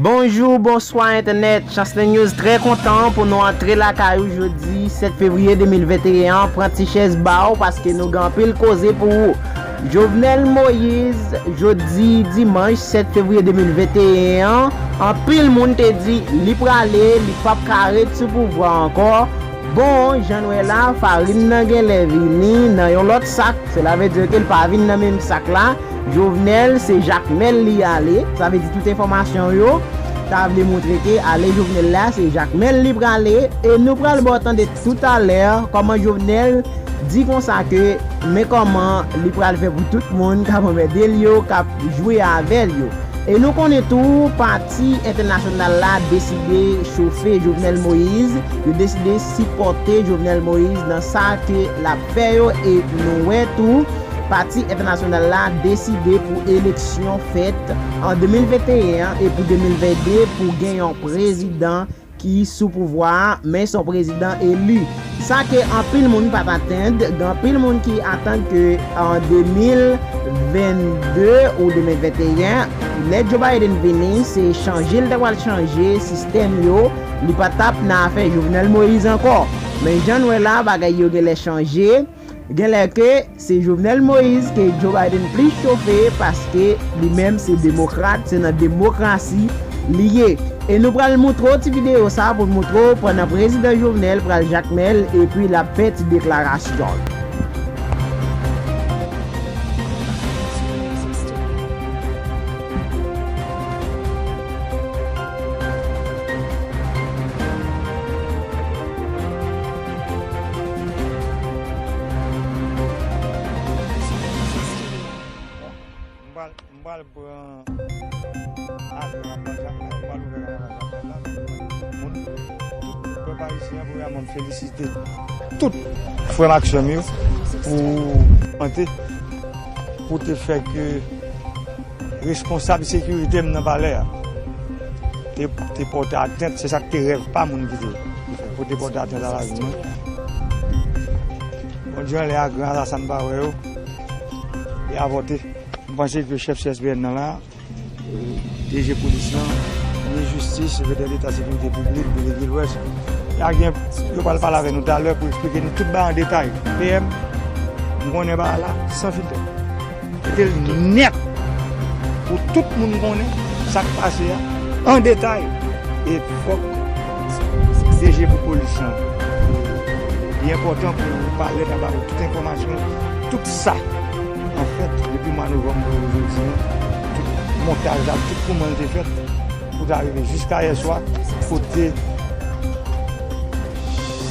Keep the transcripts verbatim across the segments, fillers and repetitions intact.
Bonjou, bonswa entènèt, Chanslin News trè kontan pou nou antre lakay ou jodi sèt fevriye de mil venteyen an. Pran ti chèz ba w paske nou gen anpil koze pou ou. Jovenel Moïse, jodi dimanch sèt fevriye de mil venteyen an, anpil moun te di li prale, li p ap ka ret sou pouvwa ankò. Bon, jan n wè la, farin nan genlè vini nan yon lòt sak. Sela vle di ke l pa vin nan menm sak la. Jovenel, se Jakmèl li ale. Sa vle di tout enfòmasyon yo ta vle montre ke ale Jovenel la, se Jakmèl li prale. E nou pral ba w tande toutalè kòman Jovenel di konsa ke men kòman li pral fè pou tout moun k ap anmède l yo, k ap jwe avè l yo. E nou konnen tou, pati entènasyonal la deside chofe Jovenel Moïse, yo deside sipòte Jovenel Moïse nan sa ke l ap fè yo, e nou wè tou, pati entènasyonal la deside pou eleksyon fèt an de mil venteyen an e pou de mil vennde pou gen yon prezidan ki sou pouvwa a, men se yon prezidan eli. Sa ke anpil moun pa t atann, gen anpil moun ki atann ke an de mil vennde ou de mil venteyen, lè Joe Biden vini, se chanje l te pral chanje sistèm yo, li pa t ap nan afè Jovenel Moïse ankò. Men jan n wè la, bagay yo genlè chanje. Genlè ke se Jovenel Moïse ke Joe Biden plis chofe paske li menm se demokrat, se nan demokrasi li ye. E nou pral montre w ti videyo sa pou n montre w pandan prezidan Jovenel pral Jakmèl epi l ap fè ti deklarasyon l. M pral, m pral pran ajan an, m pral ouvè kanaval Jakmèl la. Moun, tout pèp ayisyen an, premyèman, m felisite tout frè m ak sè m yo pou tante, pou te fè ke responsab sekirite m nan palè a te, te pòte atent, se sa k te rèv pa moun ki te, ki fè, pou te pòte atent a lavi mwen. Bondye anlè a gran, sa m pa wè yo, e avòte. M panse ke chèf C S P N nan la, D G polis lan, minis jistis, sekretè deta sekirite piblik, delege Lwès, y a gen, yo pral pale avè nou talè pou eksplike nou tout bagay an detay. P M, m konnen bagay la san filtè. Mete l nèt pou tout moun konnen sa k pase a an detay. E fòk D G pou polis lan, li enpòtan pou nou pale, n a ba nou tout enfòmasyon, tout sa. Anfèt, depi mwa novanm pou jodi a, tout montaj la, tout kouman l te fèt, pou ta rive jiska yè swa, kote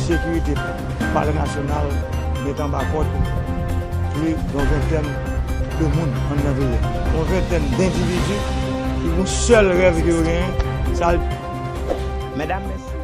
sekirite palè nasyonal met anba kòd plis yon ventèn de moun anndan vilaj la. Yon ventèn dendividi ki gon sèl rèv ke yo genyen, sa l. Medam, mesye.